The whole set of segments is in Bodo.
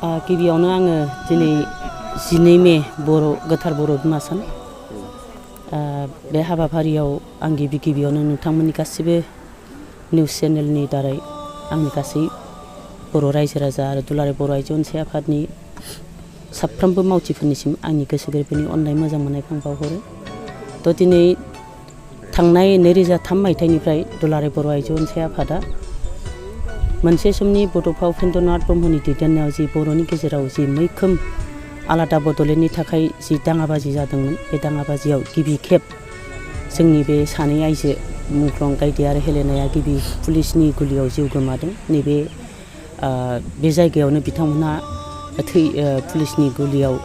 गिबियावनो आङो दिनै 12 मे गोथार बर' बिमा सान बे हाबाफारियाव आं गिबियावनो नोंथांमोननि गासिबो निउस चेनेलनि दारै आंनि गासै बर' रायजो राजा आरो दुलाराय बर' आइजो अनसाय आफादनि साफ्रोमबो मावथिफोरनिसिम आंनि गोसो गोरबोनि अननाय मोजां मोननायखौ आं बावहरो। थ' दिनै थांनाय 2003 मायथाइनिफ्राय दुलाराय बर' आइजो अनसाय आफादा मोनसे समनि बड'फा उपेन्द्रनाथ ब्रह्मनि दैदेननायाव जि बर'नि गेजेराव जि मैखोम आलादा बड'लेण्डनि थाखाय जि दाङाबाजि जादोंमोन, बे दाङाबाजियाव गिबि खेब जोंनि बे सानै आइजो मुंख्लं गायदे आरो हेलेनाया गिबि पुलिसनि गुलियाव जिउ गोमादों। नैबे बे जायगायावनो बिथांमोनहा पुलिसनि गुलियाव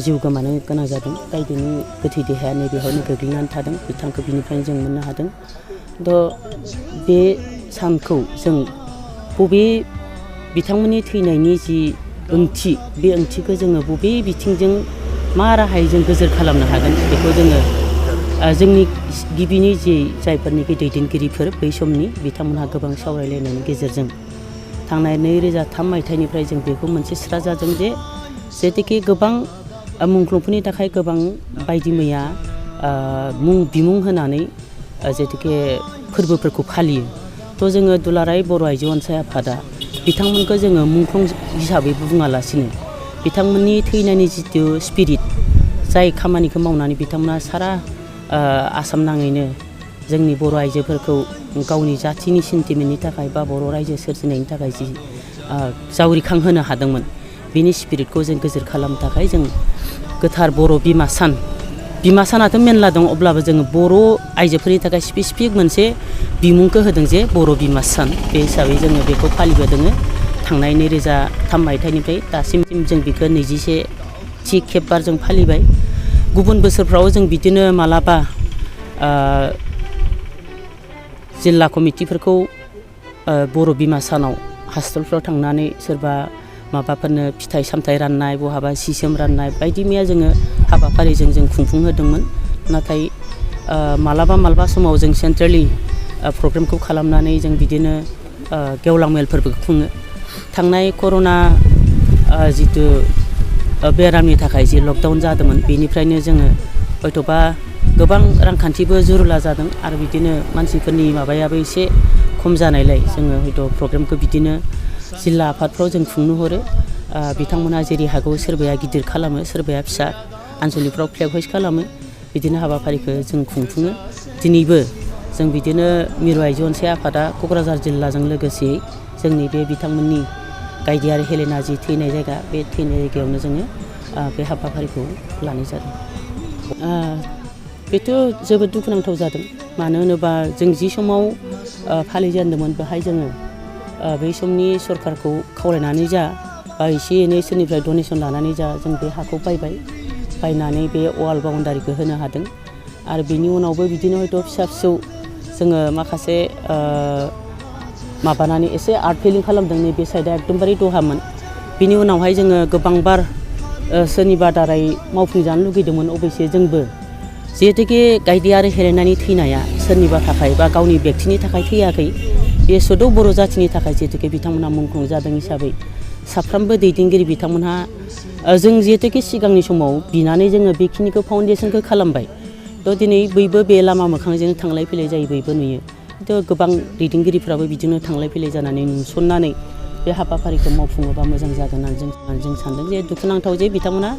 जिउ गोमानो गोनां जादों। गायदेनि गोथै देहाया नैबेयावनो गोग्लैनानै थादों। बिथांखौ बिनिफ्रायनो जों मोननो हादों। थ' बे सानखौ जों बबे बिथांमोननि थैनायनि जि ओंथि, बे ओंथिखौ जोङो बबे बिथिंजों मा राहायै जों गोजोर खालामनो हागोन, बेखौ जोङो जोंनि गिबिनि जायफोरनिखि दैदेनगिरिफोर बै समनि बिथांमोनहा गोबां सावरायलायनायनि गेजेरजों थांनाय 2003 मायथाइनिफ्राय जों बेखौ मोनसे स्रा जादों जे जेतुके गोबां मुंख्लंफोरनि थाखाय गोबां बायदि मैया बिमुं होनानै जेतुके फोरबोफोरखौ फालियो। थ' जोङो दुलाराय बर' आइजो अनसाय आफादा बिथांमोनखौ जोङो मुंख्लं हिसाबै बुङालासिनो बिथांमोननि थैनायनि जितु स्पिरिट, जाय खामानिखौ मावनानै बिथांमोना सारा आसाम नाङैनो जोंनि बर' आइजोफोरखौ गावनि जाथिनि सेन्टिमेन्टनि थाखाय बा बर' रायजो सोरजिनायनि थाखाय जि जावरिखांहोनो हादोंमोन, बिनि स्पिरिटखौ जों गोजोर खालामनो थाखाय जों गोथार बर' बिमा सानाथ' मेरला दं, अब्लाबो जोङो बर' आइजोफोरनि थाखाय स्पेसिफिक मोनसे बिमुंखौ होदों जे बर' बिमा सान। बे हिसाबै जोङो बेखौ फालिबोदों। थांनाय 2003 मायथाइनिफ्राय दासिम जों बेखौ 21थि खेबबार जों फालिबाय। गुबुन बोसोरफ्राव जों बिदिनो मालाबा जिल्ला कमिटिफोरखौ बर' बिमा सानाव हस्टेलफ्राव थांनानै सोरबा माबाफोरनो फिथाइ सामथाइ राननाय, बहाबा सि जोम राननाय बायदि मैया जोङो हाबाफारिजों जों खुंफुंहोदोंमोन। नाथाय मालाबा समाव जों सेन्ट्रेलि प्रग्रामखौ खालामनानै जों बिदिनो गेवलां मेलफोरबो खुङो। थांनाय कर'ना जितु बेरामनि थाखाय जि लकडाउन जादोंमोन, बेनिफ्रायनो जोङो हयथ'बा गोबां रांखान्थिबो जुरुला जादों आरो बिदिनो मानसिफोरनि माबायाबो एसे खम जानायलाय जोङो हयथ' प्रग्रामखौ बिदिनो जिल्ला आफादफ्राव जों खुंनो हरो। बिथांमोनहा जेरै हागौ सोरबाया गिदिर खालामो, सोरबाया फिसा आनसलिकफ्राव फ्लेग हइस्ट खालामो। बिदिनो हाबाफारिखौ जों खुंफुङो। दिनैबो जों बिदिनो मिरु आइजो अनसाय आफादा क'क्राझार जिल्लाजों लोगोसे जोंनि बे बिथांमोननि गायदे आरो हेलेना जि थैनाय जायगा, बे थैनाय जायगायावनो जोङो बे हाबाफारिखौ लानाय जादों। बेथ' जोबोद दुखुनांथाव जादों। मानो होनोबा जों जि समाव फालिजेनदोंमोन, बेहाय जोङो बै समनि सरकारखौ खावलायनानै जा बा एसे एनै सोरनिफ्राय डनेसन लानानै जा जों बे हाखौ बायनानै बे वाल बाउन्डारिखौ होनो हादों। आरो बेनि उनावबो बिदिनो हयथ' फिसा फिसौ जोङो माखासे माबानानै एसे आर्ट फिलिं खालामदों। नैबे साइडआ एकदमबारे दहामोन। बिनि उनावहाय जोङो गोबांबार सोरनिबा दारै मावफुंजानो लुगैदोंमोन। अबयसे जोंबो जिहेतुके गायदे आरो हेलेनानि थैनाया सोरनिबा थाखाय बा गावनि बेक्तिनि थाखाय थैयाखै, बे सदौ बर' जाथिनि थाखाय जिहेतुके बिथांमोनहा मुंख्लं जादों हिसाबै साफ्रोमबो दैदेनगिरि बिथांमोनहा जों जिहेतुके सिगांनि समाव बिनानै जोङो बेखिनिखौ फाउन्डेसनखौ खालामबाय। थ' दिनै बयबो बे लामा मोखांजों थांलाय फैलाय जायो, बयबो नुयो। थ' गोबां दैदेनगिरिफ्राबो बिदिनो थांलाय फैलाय जानानै नुसननानै बे हाबाफारिखौ मावफुङोबा मोजां जागोन होननानै जों सानदों। जे दुखुनांथाव जे बिथांमोना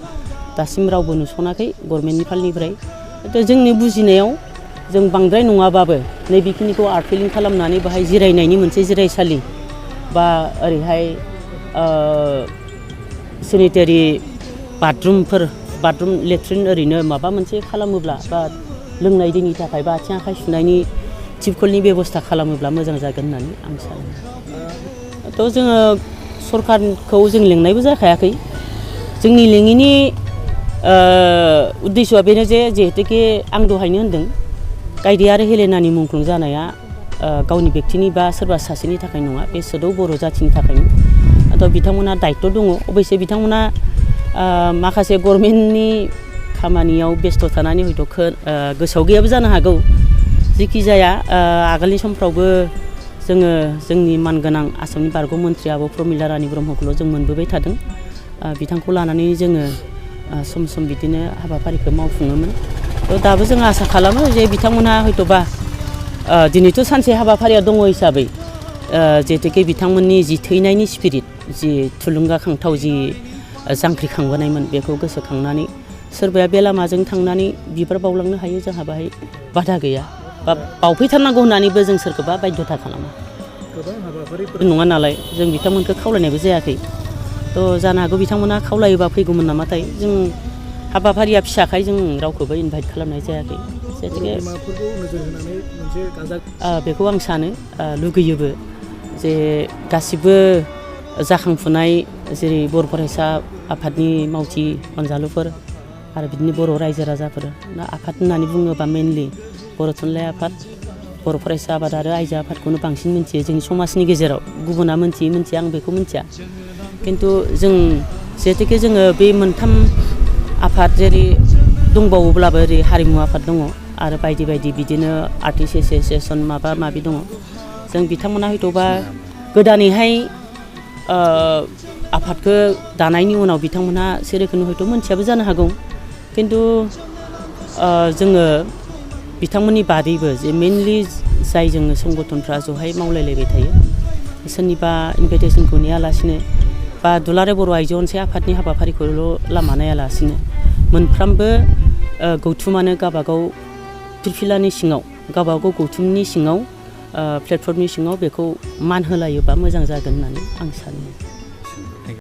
दासिम रावबो नुसनाखै गभर्नमेन्टनि फालनिफ्राय। जोंनि बुजिनायाव जों बांद्राय नङाबाबो नैबेखिनिखौ आर्ट फिलिं खालामनानै बाहाय जिरायनायनि मोनसे जिरायसालि बा ओरैहाय सेनिटारि बाथरुम लेट्रिन ओरैनो माबा मोनसे खालामोब्ला बा लोंनाय दैनि थाखाय बा आथिं आखाइ सुनायनि टिपकलनि बेब'स्था खालामोब्ला मोजां जागोन होननानै आं सानो। थ' जोङो सरकारखौ जों लेंनायबो जाखायाखै। जोंनि लेङिनि उद्देश्यआ बेनो जे जिहेतुके आं दहायनो होनदों, गायदे आरो हेलेनानि मुंख्लं जानाया गावनि बेक्तिनि बा सोरबा सासेनि थाखाय नङा, बे सदौ बर' जाथिनि थाखायनो। थ' बिथांमोना दायथ' दङ। अबयसे बिथांमोना माखासे गभर्नमेन्टनि खामानियाव बेस्थ' थानानै हयथ' गोसोआव गैयाबो जानो हागौ। जेखि जाया आगोलनि समफ्रावबो जोङो जोंनि मानगोनां आसामनि बारग' मन्थ्रि आब' प्रमिला रानी ब्रह्मखौल' जों मोनबोबाय थादों। बिथांखौ लानानै जोङो सम सम बिदिनो हाबाफारिखौ मावफुङोमोन। दाबो जों आसा खालामो जे बिथांमोनहा हयत'बा दिनैथ' सानसे हाबाफारिया दङ हिसाबै जिहेतुके बिथांमोननि जि थैनायनि स्पिरिट जि थुलुंगाखांथाव जि जांख्रिखांबोनायमोन बेखौ गोसोखांनानै सोरबाया बे लामाजों थांनानै बिबार बावलांनो हायो, जोंहा बाहाय बादा गैया बा बावफैथारनांगौ होननानैबो जों सोरखौबा बाध्यता खालामा। नङा नालाय जों बिथांमोनखौ खावलायनायबो जायाखै। जानो हागौ बिथांमोना खावलायोबा फैगौमोन नामाथाय, जों हाबाफारिया फिसाखाय जों रावखौबो इनभाइट खालामनाय जायाखै। बेखौ आं सानो लुगैयोबो जे गासिबो जाखांफुनाय जेरै बर' फरायसा आफादनि मावथि अनजालुफोर आरो बिदिनो बर' रायजो राजाफोर आफाद होननानै बुङोबा मेनलि बर' थुनलाइ आफाद, बर' फरायसा आफाद आरो आइजो आफादखौनो बांसिन मिथियो जोंनि समाजनि गेजेराव। गुबुना मिथिया आं बेखौ मिथिया, खिन्थु जों जिहेतुके जोङो बे मोनथाम आफाद जेरै दंबावोब्लाबो ओरै हारिमु आफाद दङ आरो बायदि बायदि बिदिनो आर्टिस्ट एस'सियेसन माबा माबि दङ। जों बिथांमोना हयत'बा गोदानैहाय आफादखौ दानायनि उनाव बिथांमोनहा सेरोखोमनि हयथ' मोनथियाबो जानो हागौ, खिन्थु जोङो बिथांमोननि बादैबो जे मेनलि जाय जोङो संगठनफ्रा जहाय मावलायलायबाय थायो, सोरनिबा इनभाइटेसनखौ नेयालासिनो बा दुलाराय बर' आइजो अनसाय आफादनि हाबाफारिखौल' लामा नायालासिनो मोनफ्रोमबो गौथुमानो गावबागाव फिरफिलानि सिङाव गावबागाव गौथुमनि सिङाव प्लेटफर्मनि सिङाव बेखौ मान होलायोबा मोजां जागोन होननानै आं सानो।